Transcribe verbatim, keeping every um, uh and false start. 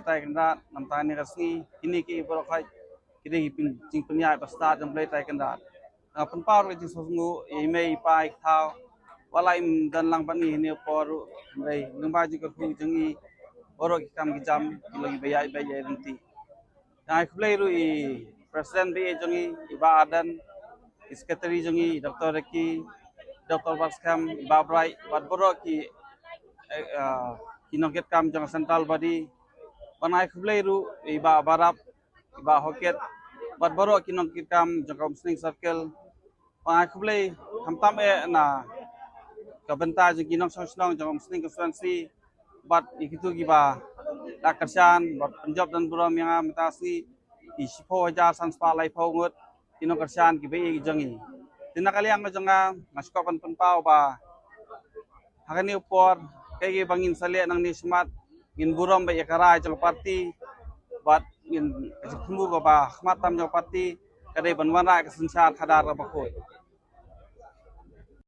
Trai Kynrad, namar kane ka sngi, kine ki baroh khoit ki dei ki jingpynïaid ba stad jong U Blei Trai Kynrad. Nga pynpaw ka jingsngew ïa i mei i pa i thaw, wat la im don lang bad ngi ha kane ka por ruh, hynrei lyngba jingkyrkhu jong i baroh ki kam ki jam ki long kiba ïaid beit ïaid ryntih. Nga ai khublei ruh ïa i President ba ïeit jong i, i Bah Ardent, i Secretary jong i, i Doctor Ricky, Doctor Batskhem, i Bah Bright, bad baroh ki, eh, ah, ki nongkitkam jong Central Body. Bad nga ai khublei ruh ïa i Bah Barap, i Bah Hokit, bad baroh ki nongkitkam jong ka Umsning Circle. Bad nga ai khublei khamtam eh na ka bynta jong ki nongshong shnong jong ka Umsning Constituency, bad ïa kito kiba la kyrshan bad pynjop don burom ïa nga mynta ka sngi, ki shiphew hajar san spah laiphew ngut ki nongkyrshan kiba ïeit jong i. Te na ka liang ka jong nga, nga sngewkwah ban pynpaw ba ha kane ka por, kaei kaei ba ngin sa leh nangne shakhmat, ngin burom beit ïa ka rai jong ka party, bad ngin, ka jingthmu kaba khmat tam jong ka party ka dei ban wanrah ka synshar khadar kaba khuid.